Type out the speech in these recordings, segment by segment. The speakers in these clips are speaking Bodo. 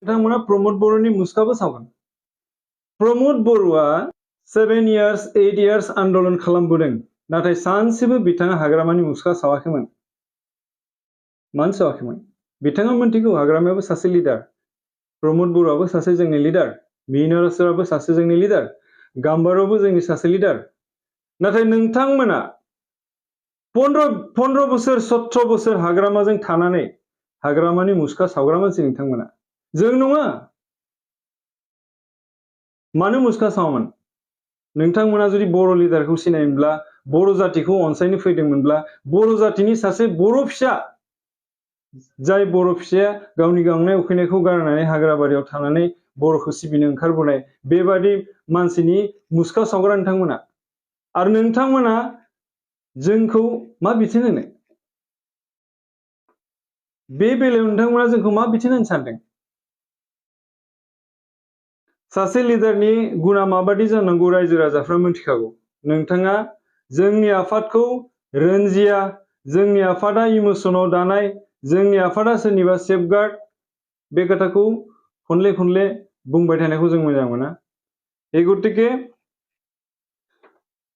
बिथांमोना प्रमोद बर'नि मुसुखाबो सावगोन। प्रमोद बर'आ 7 years 8 years आन्दोलन खालामबोदों, नाथाय सानसेबो बिथाङा हाग्रामानि मुसुखा सावाखैमोन। मानो सावाखैमोन? बिथाङा मोनथिगौ हाग्रामायाबो सासे लिडार, प्रमोद बर'आबो सासे जोंनि लिडार, मिनारसराबो सासे जोंनि लिडार, गाम्बारावबो जोंनि सासे लिडार। नाथाय नोंथांमोना 15 बोसोर 17 बोसोर हाग्रामाजों थानानै हाग्रामानि मुसुखा सावग्रा मानसि नोंथांमोना। जों नङा। मानो मुसुखा सावामोन? नोंथांमोना जुदि बर' लिडारखौ सिनायोमोनब्ला, बर' जातिखौ अनसायनो फैदोंमोनब्ला, बर' जातिनि सासे बर' फिसा, जाय बर' फिसाया गावनि गांनाय उखैनायखौ गारनानै हाग्राबारियाव थानानै बर'खौ सिबिनो ओंखारबोनाय, बेबादि मानसिनि मुसुखा सावग्रा नोंथांमोना। आरो नोंथांमोना जोंखौ मा बिथोन होनो? बे बेलायाव नोंथांमोना जोंखौ मा बिथोन होनो सानदों? सासे लिडारनि गुना माबादि जानांगौ रायजो राजाफ्रा मिथिखागौ। नोंथाङा जोंनि आफादखौ रनजिया, जोंनि आफादा इमोसनाव दानाय, जोंनि आफादा सोरनिबा सेफगार्ड, बे खोथाखौ खनले खनले बुंबाय थानायखौ जों मोजां मोना। ए गतिके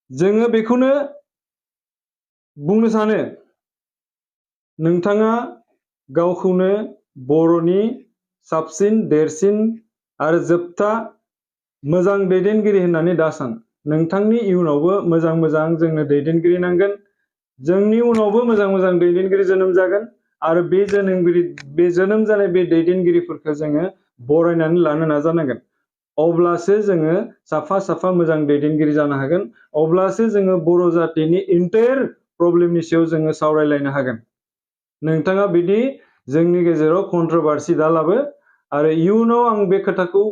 जोङो बेखौनो बुंनो सानो, नोंथाङा गावखौनो बर'नि साबसिन देरसिन आरो जोबथा मोजां दैदेनगिरि होननानै दासान। नोंथांनि इयुनावबो मोजां मोजां जोंनो दैदेनगिरि नांगोन। जोंनि उनावबो मोजां मोजां दैदेनगिरि जोनोम जागोन आरो बे जोनोम जानाय बे दैदेनगिरिफोरखौ जोङो बरायनानै लानो नाजानांगोन। अब्लासो जोङो साफा साफा मोजां दैदेनगिरि जानो हागोन। अब्लासो जोङो बर' जातिनि इन्टायर प्रब्लेमनि सायाव जोङो सावरायलायनो हागोन। नोंथाङा बिदि जोंनि गेजेराव कन्ट्रोभार्सि दालाबो आरो इयुनाव आं बे खोथाखौ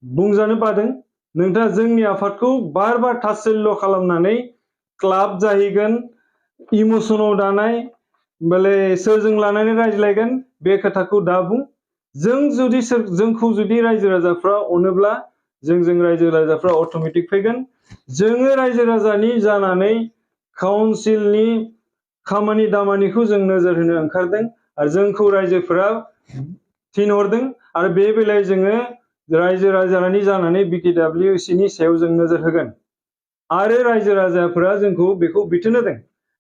बुंजानो बादों। नोंथाङा जोंनि आफादखौ बार बार तात्सल्य खालामनानै क्लाब जाहैगोन, इमोसनाव दानाय, बोले सोरजों लानानै रायज्लायगोन बे खोथाखौ दा बुं। जोंखौ जुदि रायजो राजाफ्रा अनोब्ला जोंजों रायजो राजाफ्रा अट'मेटिक फैगोन। जोङो रायजो राजानि जानानै काउन्सिलनि खामानि दामानिखौ जों नोजोर होनो ओंखारदों आरो जोंखौ रायजोफोरा थिनहरदों आरो बे बेलायाव जोङो रायजो राजानि जानानै BKWCनि सायाव जों नोजोर होगोन आरो रायजो राजाफोरा जोंखौ बेखौ बिथोन होदों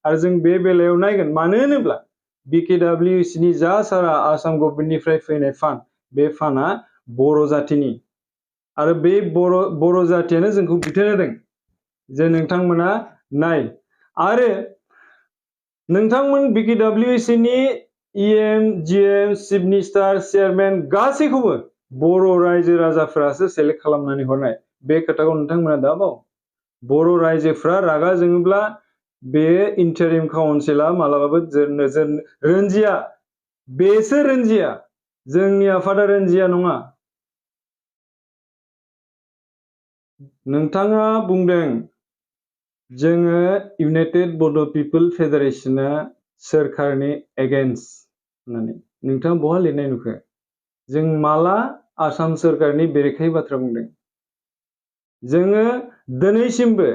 आरो जों बे बेलायाव नायगोन। मानो होनोब्ला BKWCनि जा सारा आसाम गभर्नमेन्टनिफ्राय फैनाय फान्ड, बे फान्डआ बर' जातिनि आरो बे बर' जातियानो जोंखौ बिथोन होदों जे नोंथांमोना नाय। आरो नोंथांमोन BKWCनि EM, GM, chief minister, chairman गासैखौबो बर' रायजो राजाफोरासो सेलेक्ट खालामनानै हरनाय। बे खोथाखौ नोंथांमोना दा बाव। बर' रायजोफ्रा रागा जोङोब्ला बे इन्टारिम काउन्सिला मालाबाबो रनजिया, बेसो रनजिया, जोंनि आफादा रनजिया नङा। नोंथाङा बुंदों जोङो इउनाइटेड बड' पिपल फेडारेशना सोरखारनि एगेन्स्ट होननानै। नोंथाङा बहा लिरनाय नुखो? जों माला आसाम सोरखारनि बेरेखायै बाथ्रा बुंदों? जोङो दिनैसिमबो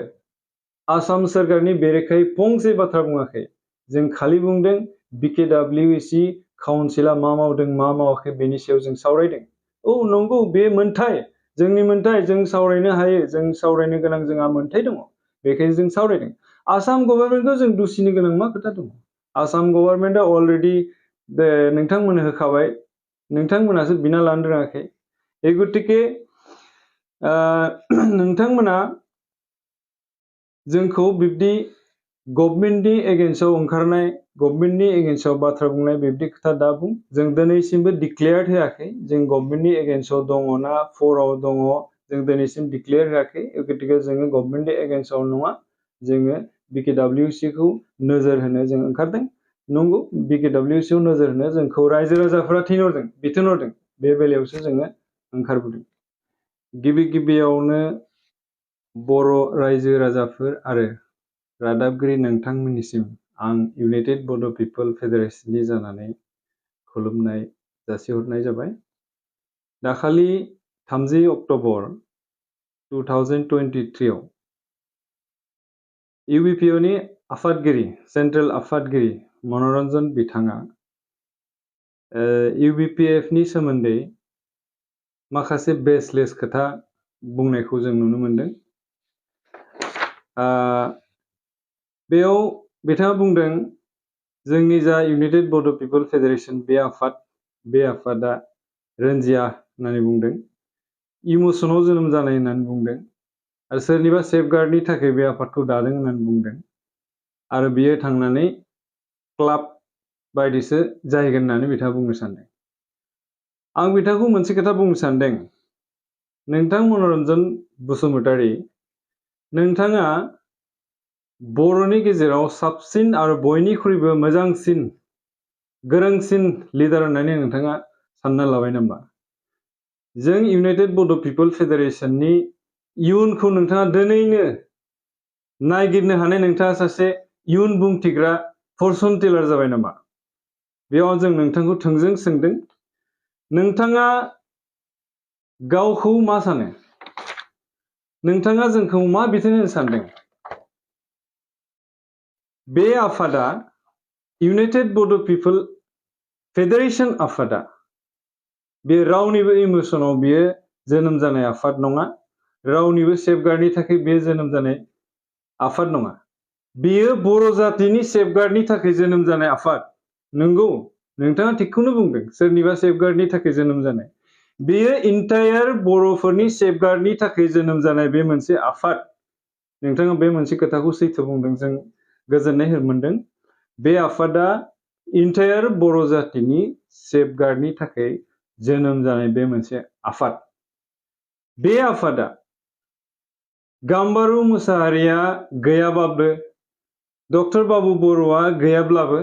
आसाम सोरखारनि बेरेखायै फंसे बाथ्रा बुङाखै। जों खालि बुंदों BKWC काउन्सिला मा मावदों मा मावाखै बेनि सायाव जों सावरायदों। औ नंगौ, बे मोन्थाय, जोंनि मोन्थाय, जों सावरायनो हायो, जों सावरायनो गोनां जोंहा मोन्थाय दङ, बेखायनो जों सावरायदों। आसाम गभर्नमेन्टखौ जों दुसिनो गोनां मा खोथा दङ? आसाम गभर्नमेन्टआ अलरेडि नोंथांमोननो होखाबाय, नोंथांमोनासो बिना लानो रोङाखै। ए गतिके नोंथांमोना जोंखौ बिब्दि गभर्नमेन्टनि एगेन्स्टआव ओंखारनाय, गभर्नमेन्टनि एगेन्स्टआव बाथ्रा बुंनाय बिब्दि खोथा दा बुं। जों दिनैसिमबो डिक्लेयार होआखै जों गभर्नमेन्टनि एगेन्स्टआव दङ ना फराव दङ, जों दिनैसिम डिक्लेयार होआखै। गतिके जोङो गभर्नमेन्टनि एगेन्स्टआव नङा, जोङो BKWCखौ नोजोर होनो जों ओंखारदों। नंगौ, BKWCआव नोजोर होनो जोंखौ रायजो राजाफोरा थिनहरदों, बिथोन हरदों, बे बेलायावसो जोङो ओंखारबोदों। गिबियावनो बर' रायजो राजाफोर आरो रादाबगिरि नोंथांमोननिसिम आं इउनाइटेड बड' पिपल फेडारेशननि जानानै खुलुमनाय जासिहरनाय जाबाय। दाखालि 30 अक्ट'बर 2023 आव UBPनि आफादगिरि, सेन्ट्रेल आफादगिरि मनरन्जन बिथाङा UBPF नि सोमोन्दै माखासे बेसलेस खोथा बुंनायखौ जों नुनो मोनदों। बेयाव बिथाङा बुंदों जोंनि जा इउनाइटेड बड' पिपल फेडारेशन बे आफादा रन्जिया होननानै बुंदों, इमोसनाव जोनोम जानाय होननानै बुंदों, आरो सोरनिबा सेफगार्डनि थाखाय बे आफादखौ दादों होननानै बुंदों, आरो बियो थांनानै क्लाब बायदिसो जाहैगोन होननानै बिथाङा बुंनो सानदों। आं बिथांखौ मोनसे खोथा बुंनो सानदों, नोंथां मनरन्जन बसुमतारी, नोंथाङा बर'नि गेजेराव साबसिन आरो बयनिख्रुइबो मोजांसिन गोरोंसिन लिडार होननानै नोंथाङा सानना लाबाय नामा? जों इउनाइटेड बड' पिपल फेडारेशननि इयुनखौ नोंथाङा दिनैनो नायगिरनो हानाय नोंथाङा सासे इयुन बुंथिग्रा फरचुन टेलार जाबाय नामा? बेयाव जों नोंथांखौ थोंजों सोंदों, नोंथाङा गावखौ मा सानो? नोंथाङा जोंखौ मा बिथोन होनो सानदों? बे आफादा इउनाइटेड बड' पिपल फेडारेशन आफादा बे रावनिबो इमोसनाव बियो जोनोम जानाय आफाद नङा, रावनिबो सेफगार्डनि थाखाय बे जोनोम जानाय आफाद नङा। बेयो बर' जातिनि सेफगार्डनि थाखाय जोनोम जानाय आफाद। नंगौ, नोंथाङा थिगखौनो बुंदों, सोरनिबा सेफगार्डनि थाखाय जोनोम जानाय। बेयो इन्टायार बर'फोरनि सेफगार्डनि थाखाय जोनोम जानाय बे मोनसे आफाद। नोंथाङा बे मोनसे खोथाखौ सैथो बुंदों, जों गोजोननाय मोनदों। बे आफादा इन्टायार बर' जातिनि सेफगार्डनि थाखाय जोनोम जानाय बे मोनसे आफाद। बे आफादा गाम्बारु मुसाहारिया गैयाब्लाबो, डक्टर बाबु बर'आ गैयाब्लाबो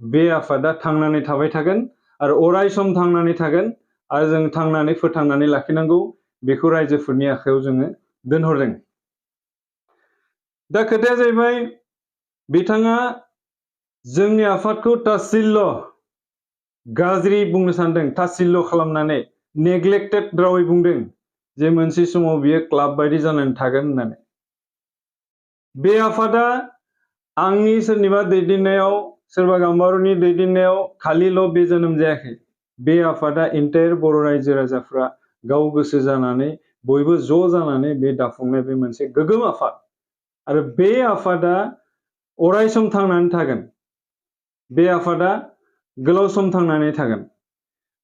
बे आफादा थांनानै थाबाय थागोन आरो अराय सम थांनानै थागोन, आरो जों थांनानै फोथांनानै लाखिनांगौ बेखौ रायजोफोरनि आखायाव जोङो दोनहरदों। दा खोथाया जाहैबाय, बिथाङा जोंनि आफादखौ तासिल्य गाज्रि बुंनो सानदों, तासिल्य खालामनानै नेग्लेक्टेड रावै बुंदों जे मोनसे समाव बियो क्लाब बायदि जानानै थागोन होननानै। बे आफादा आंनि सोरनिबा दैदेननायाव, सोरबा गाम्बारुनि दैदेननायाव खालिल' बे जोनोम जायाखै। बे आफादा इन्टायार बर' रायजो राजाफ्रा गाव गोसो जानानै बयबो ज' जानानै बे दाफुंनाय बे मोनसे गोग्गोम आफाद, आरो बे आफादा अराय सम थांनानै थागोन। बे आफादा गोलाव सम थांनानै थागोन।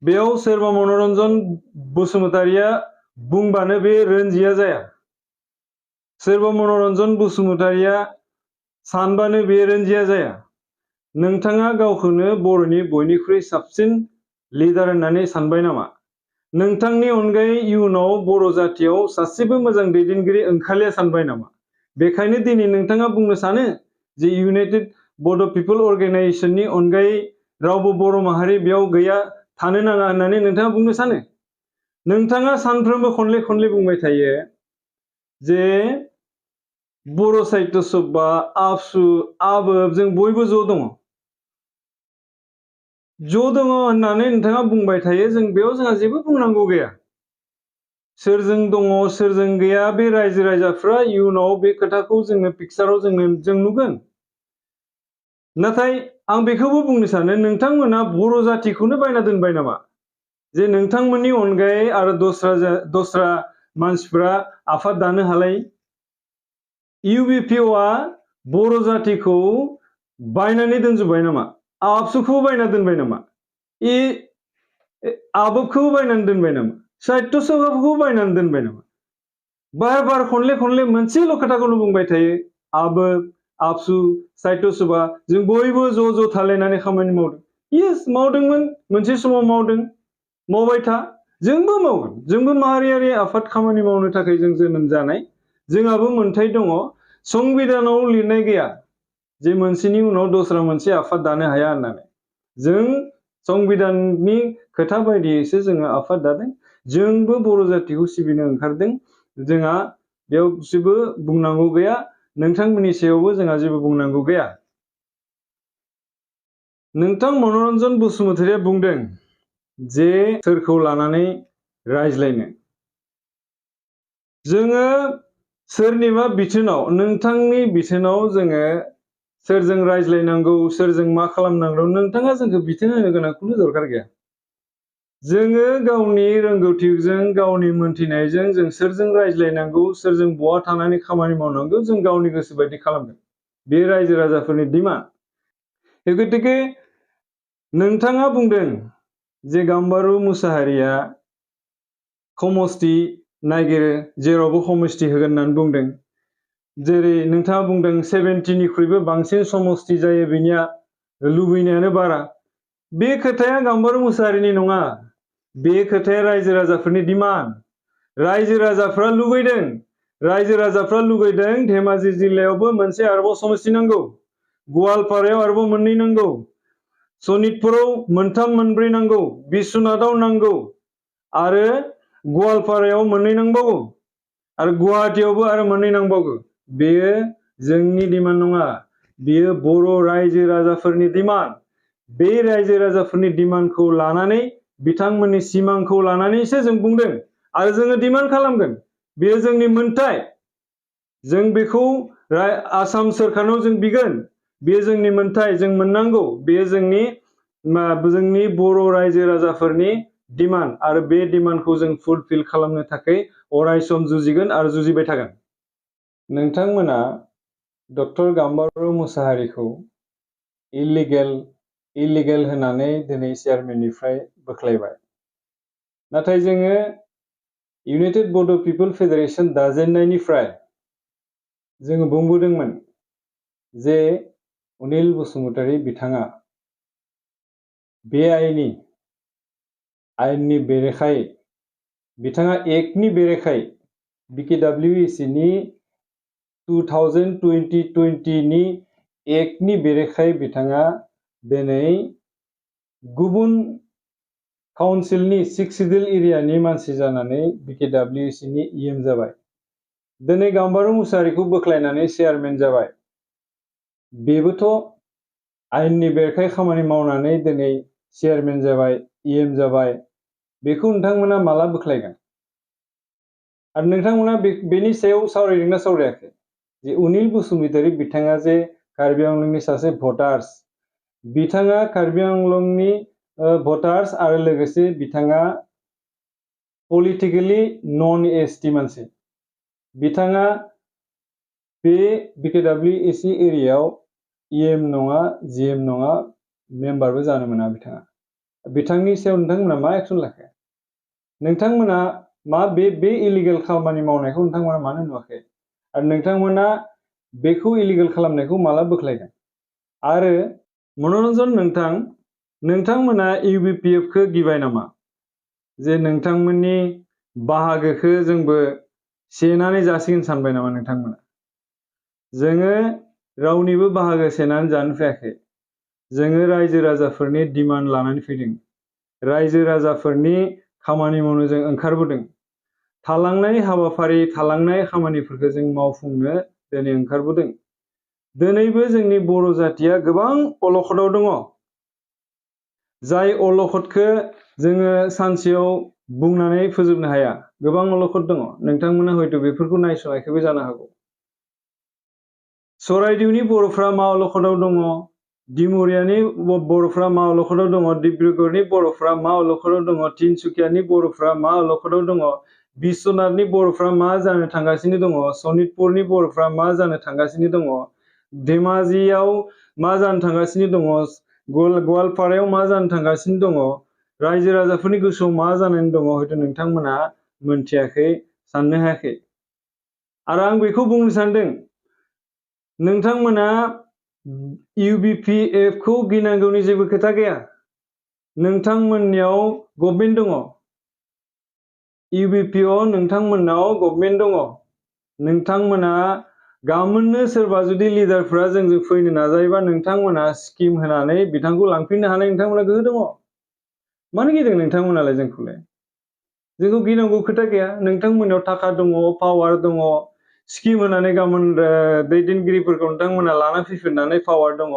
बेयाव सोरबा मनरन्जन बसुमतारीया बुंबानो बे रन्जिया जाया, सोरबा मनरन्जन बसुमतारीया सानबानो बे रन्जिया जाया। नोंथाङा गावखौनो बर'नि बयनिख्रुइ साबसिन लिडार होननानै सानबाय नामा? नोंथांनि अनगायै इयुनाव बर' जातियाव सासेबो मोजां दैदेनगिरि ओंखारलिया सानबाय नामा? बेखायनो दिनै नोंथाङा बुंनो सानो जे इउनाइटेड बड' पिपल अर्गेनाइजेशननि अनगायै रावबो बर' माहारि बेयाव गैया, थानो नाङा होननानै नोंथाङा बुंनो सानो? नोंथाङा सानफ्रोमबो खनले खनले बुंबाय थायो जे बर' साहित्य सभा, आबसु, आबोफ जों बयबो ज' दङ होननानै नोंथाङा बुंबाय थायो। जों बेयाव जोंहा जेबो बुंनांगौ गैया। सोरजों दङ सोरजों गैया बे रायजो राजाफ्रा इयुनाव बे खोथाखौ जोङो पिक्साराव जों नुगोन। नाथाय आं बेखौबो बुंनो सानो, नोंथांमोना बर' जातिखौनो बायना दोनबाय नामा? जे नोंथांमोननि अनगायै आरो दस्रा मानसिफ्रा आफाद दानो हालाय। UBPआ बर' जातिखौ बायनानै दोनजोब्बाय नामा? आबसुखौ बायना दोनबाय नामा? आबोफखौ बायनानै दोनबाय नामा? साहित्य सभाखौ बायनानै दोनबाय नामा? बार बार खनले खनले मोनसेल' खोथाखौनो बुंबाय थायो, आबोफ, आबसु, साहित्य सभा जों बयबो ज' ज' थालायनानै खामानि मावदों। येस, मावदोंमोन, मोनसे समाव मावदों, मावबाय था, जोंबो मावगोन। जोंबो माहारियारि आफाद खामानि मावनो थाखाय जों जोनोम जानाय, जोंहाबो मोन्थाय दङ। संबिधानाव लिरनाय गैया जे मोनसेनि उनाव दस्रा मोनसे आफाद दानो हाया होननानै। जों संबिधाननि खोथा बायदियैसो जोङो आफाद दादों। जोंबो बर' जातिखौ सिबिनो ओंखारदों। जोंहा बेयाव जेबो बुंनांगौ गैया, नोंथांमोननि सायावबो जोंहा जेबो बुंनांगौ गैया। नोंथां मनरन्जन बसुमतारीया बुंदों जे सोरखौ लानानै रायज्लायनो। जोङो सोरनिबा बिथोनाव, नोंथांनि बिथोनाव जोङो सोरजों रायज्लायनांगौ, सोरजों मा खालामनांगौ, नोंथाङा जोंखौ बिथोन होनो गोनांखौनो दरकार गैया। जोङो गावनि रोंगौथिजों गावनि मोनथिनायजों जों सोरजों रायज्लायनांगौ सोरजों बहा थानानै खामानि मावनांगौ जों गावनि गोसो बायदि खालामगोन बे रायजो राजाफोरनि डिमान्ड गतिके नोंथाङा बुंदों जे गाम्बारु मुसाहारिया समष्टि नागिरो जेरावबो समष्टि होगोन होननानै बुंदों जेरै नोंथाङा बुंदों 70निख्रुइबो बांसिन समष्टि जायो बिनिया लुबैनायानो बारा बे खोथाया गाम्बारु मुसाहारिनि नङा बे खोथाया रायजो राजाफोरनि डिमान्ड रायजो राजाफ्रा लुबैदों धेमाजि जिल्लायावबो मोनसे आरोबाव समष्टि नांगौ गवालपारायाव आरोबाव मोननै नांगौ सनितपुराव मोनथाम मोनब्रै नांगौ बिश्वनाथाव नांगौ आरो गवालपारायाव मोननै नांबावगौ आरो गुवाहाटीयावबो आरो मोननै नांबावगौ बेयो जोंनि डिमान्ड नङा बेयो बर' रायजो राजाफोरनि डिमान्ड बे रायजो राजाफोरनि डिमान्डखौ लानानै बिथांमोननि सिमांखौ लानानैसो जों बुंदों आरो जोङो डिमान्ड खालामगोन बेयो जोंनि मोन्थाय जों बेखौ आसाम सोरखारनाव जों बिगोन बेयो जोंनि मोन्थाय जों मोननांगौ बेयो जोंनि बर' रायजो राजाफोरनि डिमान्ड आरो बे डिमान्डखौ जों फुलफिल खालामनो थाखाय अरायसम जुजिगोन आरो जुजिबाय थागोन नोंथांमोना डक्टर गाम्बारु मुसाहारिखौ इलिगेल होननानै दिनै चेयारमेननिफ्राय बोख्लायबाय नाथाय जोङो इउनाइटेड बड' पिपल फेडारेसन दाजेननायनिफ्राय जोङो बुंबोदोंमोन जे अनिल बसुमतारी बिथाङा बे आयेननि बेरेखायै बिथाङा एक्टनि बेरेखायै BKWEC नि 2020 नि एक्टनि बेरेखायै बिथाङा दिनै गुबुन काउन्सिलनि 6 सिडिउल एरियानि मानसि जानानै BKWEC नि EM जाबाय दिनै गाम्बारु मुसाहारिखौ बोख्लायनानै चेयारमेन जाबाय बेबोथ' आयेननि बेरेखायै खामानि मावनानै दिनै चेयारमेन जाबाय EM जाबाय बेखौ नोंथांमोना माला बोख्लायगोन आरो नोंथांमोना बेनि सायाव सावरायदोंना सावरायाखै जे अनिल बसुमतारी बिथाङा जे कार्बि आंलंनि सासे भटार्स बिथाङा कार्बि आंलंनि भटार्स आरो लोगोसे बिथाङा पलिटिकेलि नन ST मानसि बिथाङा बे BKWEC एरियायाव EM नङा GM नङा मेम्बारबो जानो मोना बिथांनि सायाव नोंथांमोना मा एक्सन लाखो नोंथांमोना बे इलिगेल खामानि मावनायखौ नोंथांमोना मानो नुवाखै आरो नोंथांमोना बेखौ इलिगेल खालामनायखौ माला बोख्लायगोन आरो मनरन्जन नोंथांमोना UBPF खौ गिबाय नामा जे नोंथांमोननि बाहागोखौ जोंबो सेनानै जासिगोन सानबाय नामा नोंथांमोना जोङो रावनिबो बाहागो सेनानै जानो फैयाखै जोङो रायजो राजाफोरनि डिमान्ड लानानै फैदों रायजो राजाफोरनि खामानि मावनो जों ओंखारबोदों थालांनाय हाबाफारि थालांनाय खामानिफोरखौ जों मावफुंनो दिनै ओंखारबोदों दिनैबो जोंनि बर' जातिया गोबां अलखदाव दङ जाय अलखदखौ जोङो सानसेयाव बुंनानै फोजोबनो हाया गोबां अलखद दङ नोंथांमोना हयथ' बेफोरखौ नायस'नायखौबो जानो हागौ सराइदेउनि बर'फ्रा मा अलखदाव दङ डिमरियानि बर'फ्रा मा अलखदाव दङ डिब्रुगड़नि बर'फ्रा मा अलखदाव दङ तिनसुकियानि बर'फ्रा मा अलखदाव दङ बिश्वनाथनि बर'फ्रा मा जानो थांगासिनो दङ सनितपुरनि बर'फ्रा मा जानो थांगासिनो दङ धेमाजियाव मा जानो थांगासिनो दङ गवालपारायाव मा जानो थांगासिनो दङ रायजो राजाफोरनि गोसोआव मा जानानै दङ हयथ' नोंथांमोना मोनथियाखै साननो हायाखै आरो आं बेखौ बुंनो सानदों नोंथांमोना UBPF खौ गिनांगौनि जेबो खोथा गैया नोंथांमोननियाव गभर्नमेन्ट दङ UBPF नोंथांमोननाव गभर्नमेन्ट दङ नोंथांमोना गामोननो सोरबा जुदि लिडारफोरा जोंजों फैनो नाजायोबा नोंथांमोना स्किम होनानै बिथांखौ लांफिननो हानाय नोंथांमोना गोहो दङ मानो गिदों नोंथांमोनालाय जोंखौ गिनांगौ खोथा गैया नोंथांमोननाव थाखा दङ पावार दङ स्किम होनानै गाबोन दैदेनगिरिफोरखौ नोंथांमोना लाना फैफिननानै पावार दङ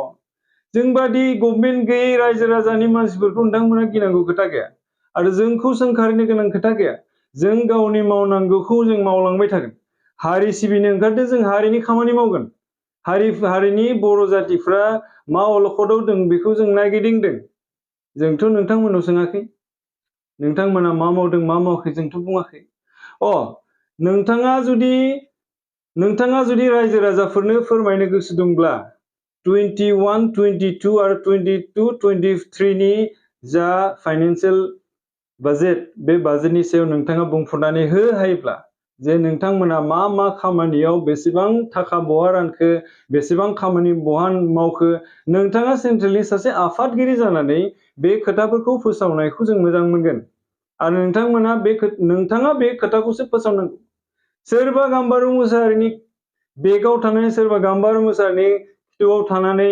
जोंबादि गभर्नमेन्ट गैयै रायजो राजानि मानसिफोरखौ नोंथांमोना गिनांगौ खोथा गैया आरो जोंखौ सोंखारिनो गोनां खोथा गैया जों गावनि मावनांगौखौ जों मावलांबाय थागोन हारि सिबिनो ओंखारदों जों हारिनि खामानि मावगोन हारिनि बर' जातिफ्रा मा अलखदाव दं बेखौ जों नायगिदिंदों जोंथ' नोंथांमोननाव सोङाखै नोंथांमोना मा मावदों मा मावाखै जोंथ' बुङाखै। नोंथाङा जुदि रायजो राजाफोरनो फोरमायनो गोसो दंब्ला 21, 22 आरो 22, 23 नि जा फाइनान्सियेल बाजेट, बे बाजेटनि सायाव नोंथाङा बुंफोरनानै हायोब्ला जे नोंथांमोना मा मा खामानियाव बेसेबां थाखा बहा रानखो, बेसेबां खामानि बहा मावखो, नोंथाङा सेन्ट्रेलनि सासे आफादगिरि जानानै बे खोथाफोरखौ फोसावनायखौ जों मोजां मोनगोन। आरो नोंथाङा बे खोथाखौसो फोसावनांगौ। सोरबा गाम्बारु मोसाहारिनि बेगाव थानानै, सोरबा गाम्बारु मोसाहारिनि खिथुआव थानानै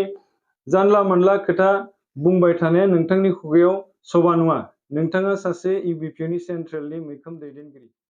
जानला मोनला खोथा बुंबाय थानाया नोंथांनि खुगायाव श'भा नङा। नोंथाङा सासे इउबिपिनि सेन्ट्रेलनि मैखोम दैदेनगिरि।